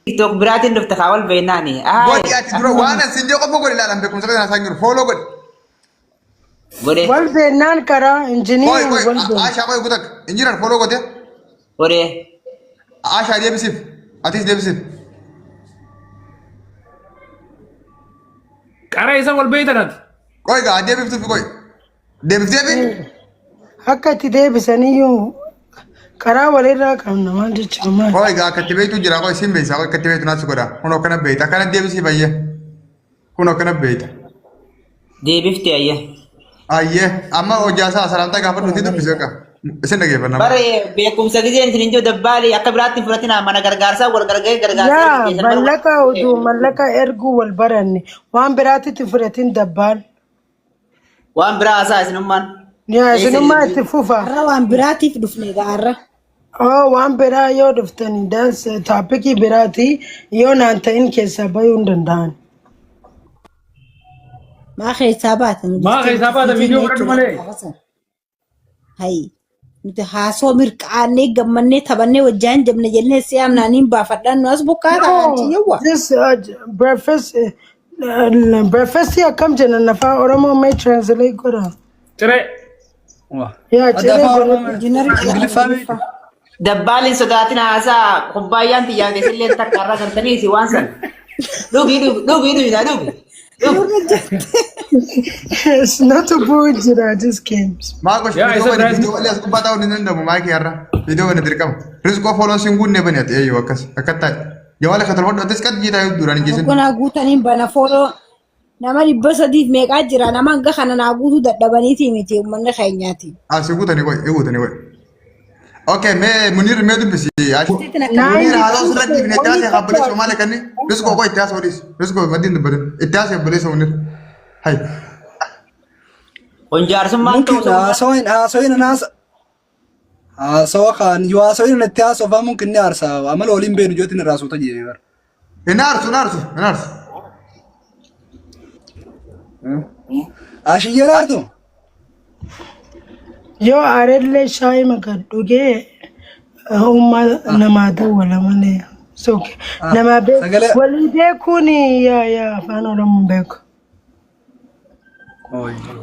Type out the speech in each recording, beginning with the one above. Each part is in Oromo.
TikTok biraatiin dhufte kaa wal beeknaani. Godhi ati dura waan as hin qofa godhi ilaalan beekumsa kana isaan jiru. Follow godhi. Godhe Wal beennaan karaa Qoy injiniirin qoy wal beenna. Ashaa qoy gutak. Injinar follow godhe. Godhe. Ashaa deebisiif. Atis deebisiif. Qara isa wal beektan ati. Qoy gaa deebiftuuf qoy. Deebifteefi? Akka itti deebisaniyyuu karaa walirraa qabna maal jechuudha maal. Qoy gaa akka itti beektu jira qoy siin beeysa qoy akka itti beektu naas godha. Kun akkana beeyta akkana deebisiif ayyee. Kun akkana beeyta. Deebifte ayya. Ayyee amma hojjaasaa salaamtaa gaafa nuti dubbise akka isin dhageeffanna. Bare beekumsa gizeen isin hin jiru dabbaali akka biraatti hin fudhatinaa mana gargaarsaa wal gargaaree gargaarsaa Yaa keessan bara mallaqa oduu mallaqa erguu wal baranne waan biraatti itti fudhatin dabbaan. Waan biraa haasaa isinummaan. Yaa Eessa isinummaa jirtu? itti fufa. Har'a waan biraatiif dhufne egaa har'a. Oo waan biraa yoo dhuftani daans toopikii biraati yoo naan ta'in keessaa bayuu hin danda'an. Maa keessaa baatan Maa jettee keessaa nuti baata fiitiin viidiyoo fudhadhu jechuudha malee. gaafa sana. Hayi nuti haasoo mirqaannee gammannee taphannee wajjaan jabne jennee si amnaaniin baafadhaan nu as bokkaa ta'an No, yawwa. this breakfast breakfast akkam jenna afaan Oromoo may translate godha. Ciree. Yaa Adda ciree afaan godha. Oromoo Injiinarri Ingiliffaa beektu. Dabbaaliin sodaatin haasaa kubbaayyaan tiyyaan keessillee takka irraa gartanii si waan san. Dhugi dhugi dhugi dhugi dhugi. Dhugi. Nurra jette. It's not a bull jira, just came. Maa gosh Yaa viidiyoo isa bani biraas viidiyoo malee as gubbaa taa'uun hin danda'amu maayikii har'a. Viidiyoo bani dirqama. Rizqoo fooloon siin guunne bani ati eeyyuu akkas akka taa'e. Jawaala ka tolfadhu atis qad jiitaa yoo duraan hin geessin. Konaa guutaniin bana fooloo nama 300f meeqaa jira nama hanga kana naa guutuu dadhabaniiti miti uummanni keenyaati. Asi guutanii qoy guutanii qoy. Okay mee Munir mee dubbisi. Itti akka Munir haasoo 92 sirra dhiifne itti Only haasee takka obboleessa maal akkanni Rizqoo qoy itti haasoo dhiis. Rizqoo maddiin dubbatin itti haasee obboleessa Munir. Hay. Kun jaarsummaan ta'u Mungkin ta'uu haasawa haasawa naas haasawa kaan yoo haasawa itti haasofaa mungkin ni aarsa amala waliin beenu jootin irraa suuta jedhee bara. Hin aarsu hin aarsu hin aarsu. Ashiyyeen aartu? Yoo aarellee shaayii maka dhugee ummaa namaa dawwala malee. So namaa beeku Sagalee. walii beekuun yaa yaa afaan Oromoo beeku.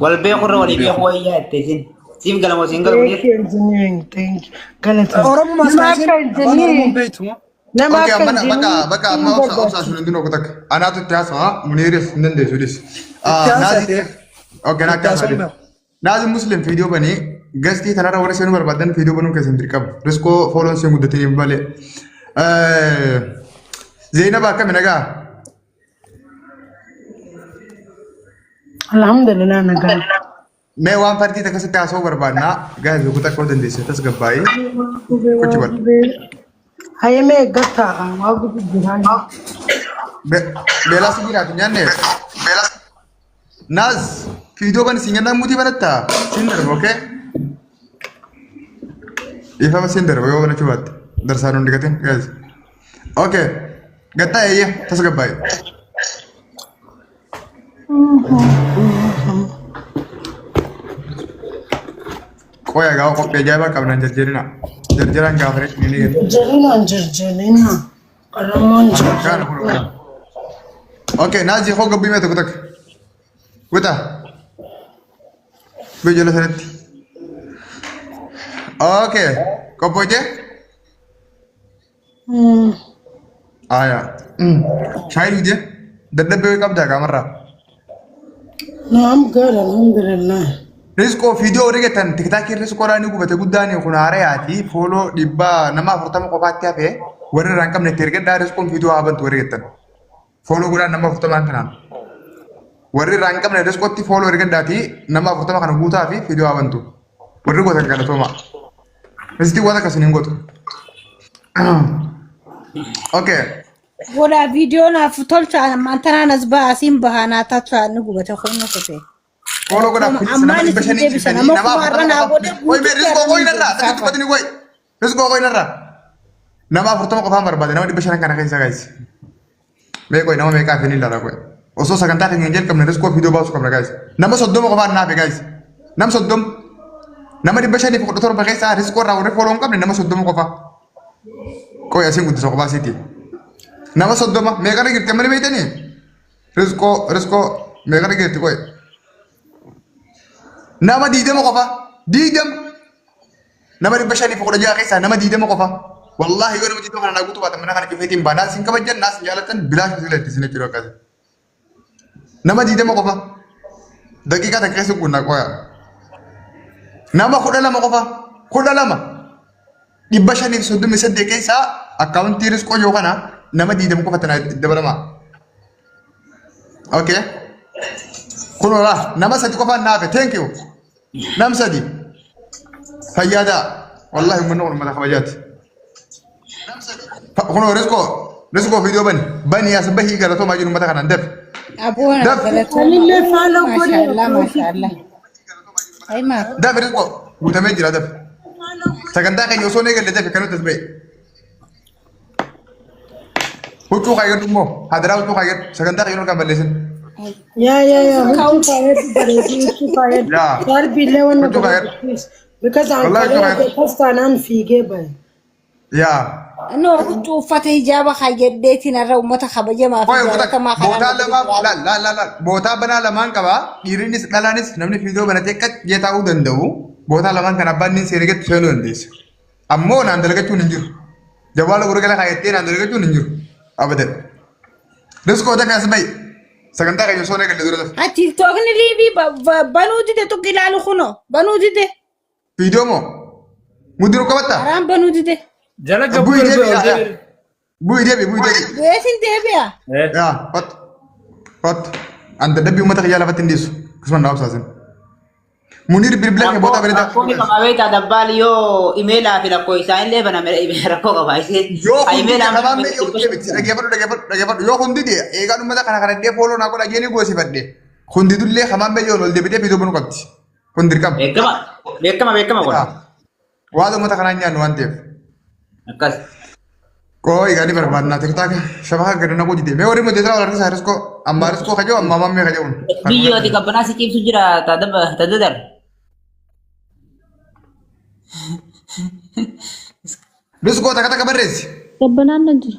Wal beekurra walii beeku wayyaa itti isin. Siif galamoo siin galu Thank Munir. you engineering thank you galatoom. Oromoo Nama akka maas afaan Oromoo engineering beektu moo? nama Okay, akka amma bakka bakka amma engineering obsa obsa barbaachisa. sun hundinuu takka. Anaatu itti haasawa Muniris hin dandeessu dhis. Itti Naazi haasa'e. okay naa Itti itti haasawa haasa'uun dhis. beeku. Naazi Muslim viidiyoo banii gastii tanarra warri seenuu barbaadan viidiyoo banuun keessan dirqama. Riskoo fooloon seen guddatanii malee. Zeenaba akkami nagaa? Alhamdulillah nagaa. Mee waan fardii akkasitti haasa'uu barbaadnaa. Gaazii kutaa akka dandeesse tasgabbaa'ee. Gubee Kuchi waa godha. gubee. Hayamee eeggataa waa gubee jiraa. Beelaa si jiraatu nyaanne. Naaz viidiyoo bani siin gannaan mutii banattaa? Siin darba okay? Dhiifama siin darba yoo banachuu baatte. Darsaan hundi gatin guys. Okay. Gattaa eeyyee tasgabbaa'e. Qoya gaafa qophii ajaa'ibaa qabnaan jarjarina. Jarjaraan gaafa reetti ni gata. Jarjarina jarjarina. Oromoon Gaana kun jarjarina. Okay, Naazii hoo gabbii mee tokko takka. Wita. Biyya jala sanatti. Okay. Qophootee? Aya. Shaayii dhugdee? Dadhabbii qabdaa qaamarraa? No, I'm good, alhamdulillah. Rizqoo viidiyoo warri jettan tiktaakii rizqoodhaan ni gubate guddaan kun haarayaati fooloo 140 qofaatti hafe warri irraa hin qabne itti ergadhaa rizqoon viidiyoo haa bantu warri jettan. Fooloo godhaan nama 40n kanaan. Warri irraa hin qabne rizqootti fooloo ergadhaati nama 40 kana guutaa fi viidiyoo haa bantu. Warri gootan galatooma. Rizqii waan akkasii hin gootu. Okay. Godhaa viidiyoo naaf tolcha ammaan tanaan as baha asiin bahaa naa tachaa ni gubate humna kute. Fooloo godhaa please nama Ammaan dhibba isin shanii deebisan jirtanii amma nama kuma har'a 40 naa qofa. godhe Qoy mee guututti rizqoo har'a qoy ni narraa deebisa sirriitti dubbatini qoy. Rizqoo qoy narraa. Nama 40 qofaan barbaade nama 500 kana keessa guys. Mee qoy nama meeqaa fi ni ilaala qoy. Osoo sagantaa keenya hin jalqabne rizqoo viidiyoo baasuu qabna guys. Nama 30 qofaan naafe guys. Nama 30. Nama 517 keessaa rizqoo irraa warri fooloo hin qabne nama 30 qofa. Qoy asiin guddisa kophaa siiti. Nama 30 meeqana jirti amma ni beektanii? Rizqoo rizqoo meeqana jirti qoy? Nama 20 qofa 20 nama 516 keessaa nama 20 qofa. Wallaahi yoo nama 20 kana naa guutuu baatan mana kana cufeetiin ba'a. Naas hin kabajan naas hin jaalatan bilaash isin itti isin jechuudha akkasii. Nama 20 qofa. Daqiiqaa takka keessa guunnaa qoya. Nama 12 qofa. 12. 538 keessaa akkaawuntii rizqoo yoo kana nama 20 qofa tana dabalamaa. Okay. Kun olaa nama sadi qofaan naafe. Thank you. Nam sadi. Fayyaadaa. Wallaahi uummanni kun uummata kabajaati. Kun rizqoo rizqoo viidiyoo bani. Bani as bahii galatoomaa jiru uummata kanaan dafi. Aboona Daf. galatooma. Anillee follow godhe Maashaallah maashaallah. Ay maa. Dafi rizqoo guutamee jira dafi. Sagantaa keenya osoo hin eegalle dafi kan nuti as bahe. Huccuu kaayyadhu immoo hadaraa huccuu kaayyadhu sagantaa keenya kan balleessin. Yaa yaa yaa huccuu kaayadhu bareedu huccuu kaayadhu. Yaa. Darbiillee wanna Huccuu godhatu kaayadhu. please. Because an Wallahi huccuu kalee kaayadhu. akkas taanaan fiigee bahe. Yaa. No huccuu uffata hijaaba kaayyadheetiin har'a uummata kabajamaa fi Qoy uffata jaalatamaa bootaa kanaan lamaa la la la la bootaa banaa lamaan qaba dhiirinis dhalaanis namni fiidoo banatee qaccee taa'uu danda'u bootaa lamaan kan abbaan inni seenee gatti seenuu dandeessa. Ammoo naan dalagachuun hin jiru. Jawaala gurgala kaayattee naan dalagachuun hin jiru. Abadan. Riskoo dafee as bahi. Sagantaa keenya osoo hin eegalle dura dafe. Ha tiiktookni liivii banuu dide tuqi ilaalu kunoo banuu dide Viidiyoo moo? Muduruu qabattaa? karaan banuu dide. Jala gabbuu Bu'ii ol deebi yaa yaa. deebi. Bu'ii deebi bu'ii deebi. Bu'eesin deebi'a. Yaa hot hot. Anta dabbii uummata kiyyaa lafatti hin dhiisu. Akkasuma na obsaasin. Muniir bilbila kee bootaa bareedaa. Rakkoo ni qaba beektaa dabbaali yoo imeelaa fi rakkoo isaanillee baname rakkoo qaba. Isiin Yoo hundi imeelaan qabaan mee yoo hundi miti dhaggeeffadhu dhaggeeffadhu dhaggeeffadhu yoo hundi dee eegaan uummata kana kana dhee fooloo naa godha jeeni goosifadhe hundi dullee kamaan mee yoo ol deebitee fiidoo banuu qabdi kun dirqama. Beekama beekama beekama kun. Waan uummata kanaan nyaannu waan ta'eef. Akkas. Qoo egaa ni barbaadna tiktaaka shabaha gadi naquu dide mee warri muddeetaa wal harkisaa riskoo ammaa riskoo kajoo ammaa mammee kajoon. Biyyoo ati qabbanaa si ciibsu jira tadadar. Riskoo takka takka barreessi. Qabbanaan nan jira.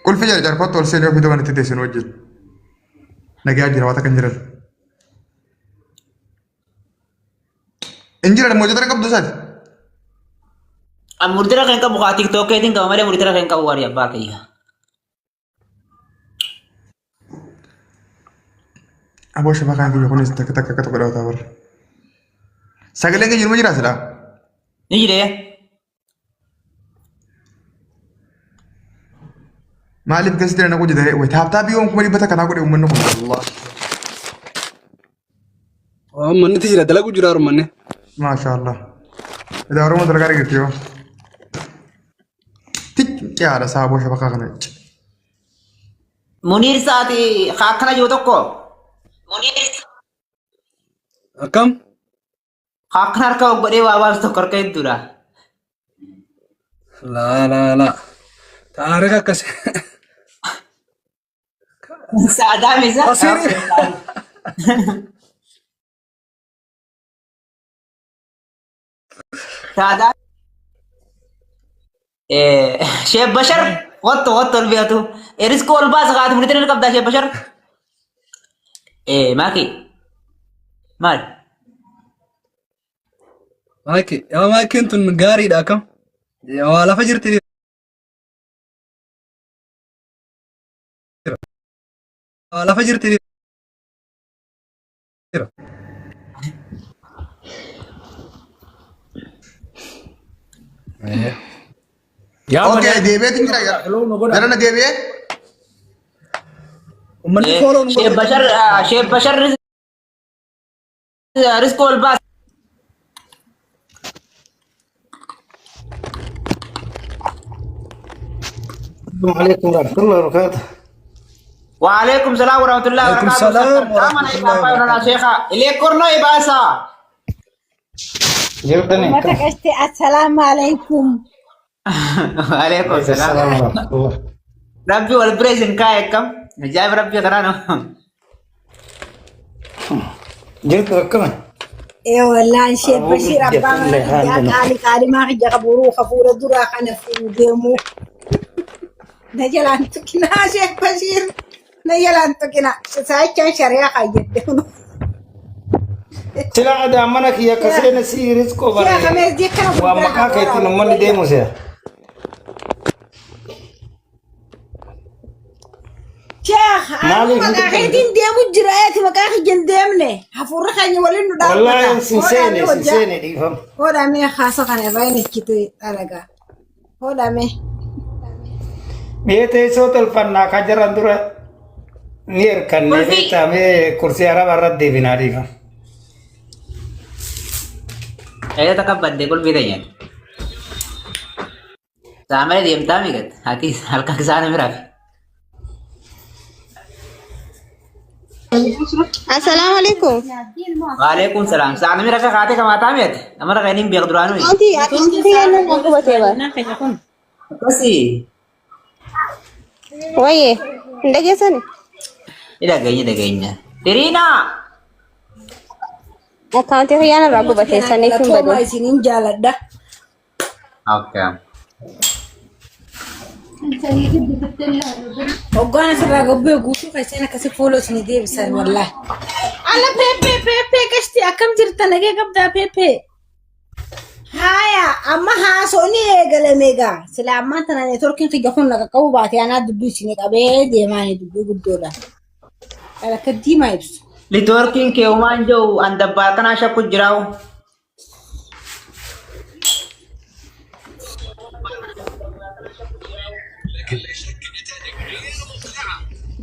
Qulfi jala jarkootti ol seenee ofii doban itti teessinu wajjin. Nagaa jira waan takka hin jiran. Hin jiran muddeetaa qabdu isaati. An murtira kan qabu kaa tiktookeetiin qaba malee murtira kan qabu warri abbaa kiyya. Aboo shabakaan kiyya kunis takka takka akka tokko dhawata warra. Sagaleen keenya numa jira silaa. Ni jiree. Maaliif gasi jira naquu jedhee way taaptaabii yoon 100,000 naa godhe uummanni kun Allah. Manni jira dalagu jira manni. Maasha Allah. Idaa Oromoo dalagaa argite yoo. Tic yaada saaboo shabakaa kana. Muniir sa'aati kaa akkana jiru tokko. Akkam? Kaa akkana harka godhee waa baasu tokko harka hedduudha. Laa laa laa. Taarika akkasii. Sa'adaa misa. Asirii. Sa'adaa. Sheek Bashar wattu wattu ol beektu. Riskoo ol baasa kaati murtee ni qabdaa Sheek Bashar. Maaki. Maal? Maaki, yaa maakiin tun gaariidha akkam? Waa lafa jirti. Waa lafa jirti. Yaa Okay, mana. deebi'eetu jira. Follow nu godha. Jara na deebi'ee. Uummanni fooloo nu Sheek Bashar Sheek Bashar riskoo ol baasa. السلام عليكم ورحمة الله وبركاته. وعليكم السلام ورحمة الله عليكم وبركاته. السلام ورحمة الله وبركاته. شيخا إليك كورنو إباسا. جبتني. Uummata qashte assalaamu alaikum. وعليكم السلام. السلام ورحمة الله. ربي والبريزن كايكم جايب ربي قرانه. جبت ركمة. Ee wallaan Sheek Aboo Bashiir abbaa guddaa mana kiyyaa qaali qaalimaa kiyya qaburuu hafuura duraa kana fuudheemu. Na jalaan tuqinaa Sheekh Bashiir. Na jalaan tuqinaa. Saayichaan shari'aa kaayyadde kun. Sila adaan mana kiyya akka seena si rizqoo bare Sheekh Meesdii akkana waan gurgura maqaa keetiin uummanni deemu se'a. Sheekh ani Maaliif hin maqaa dubbifne? keetiin deemu jira eeti maqaa kiyya hin deemne. Hafuurri keenya waliin nu dhaabbata. Wallaahi sin seene Hodhamee sin hojjaa. seene dhiifama. Hodhamee haasa kana irraa hin ikkite dhalagaa. Hodhamee. Mee teessoo tolfannaa ka jiran dura ni hirkanne Kulfii. beektaa mee kursii araba irratti deebinaa dhiifama. Eeyyata takka badde qulfii ta'e. Saamale deemtaa miigat. Ati halkan isaan bira fi. Assalamu alaikum. Waalaikum salaam. Saana mira ka kaatee kamaataa mi'ate. Nama rakaa inni hin beeku duraanuu. Anti anti yannan na gubate ba. Akkasii. Waye, hin dhageessani? Ni dhageenya dhageenya. Diriinaa. Akkaawuntii kiyyaan irraa gubate saniif hin Galatooma bade. isiniin jaaladha. Okay. Hoggaan asirraa gabbee guutuu keessan akkasii fuula isinii deebisan wallaahi. Ala peepee peepee qashti akkam jirta nagee qabdaa peepee. Haaya amma haasofni eegalame egaa sila ammaan tana neetworkiin kiyya kun naqa qabu baate anaa dubbii isinii qabee deemaani dubbii guddoodha. Kan akka diimaa ibsu. Networkiin kee uumaan jiru an dabbaa kanaa shakku jiraawu.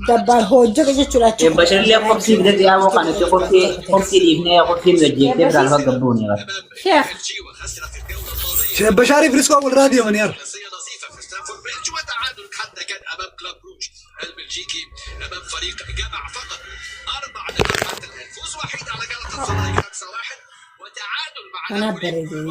Dabbaan hojjeta jechuudha achi. Bashirillee qobsii bitee yaaboo kan itti qobsii qobsii dhiifnee qobsii nu ajjeeftee biraan lafa gabbuuni. Sheekh. Sheekh Bashaariif Riskoo walirraa deemanii har'a. Kanaaf bareedee.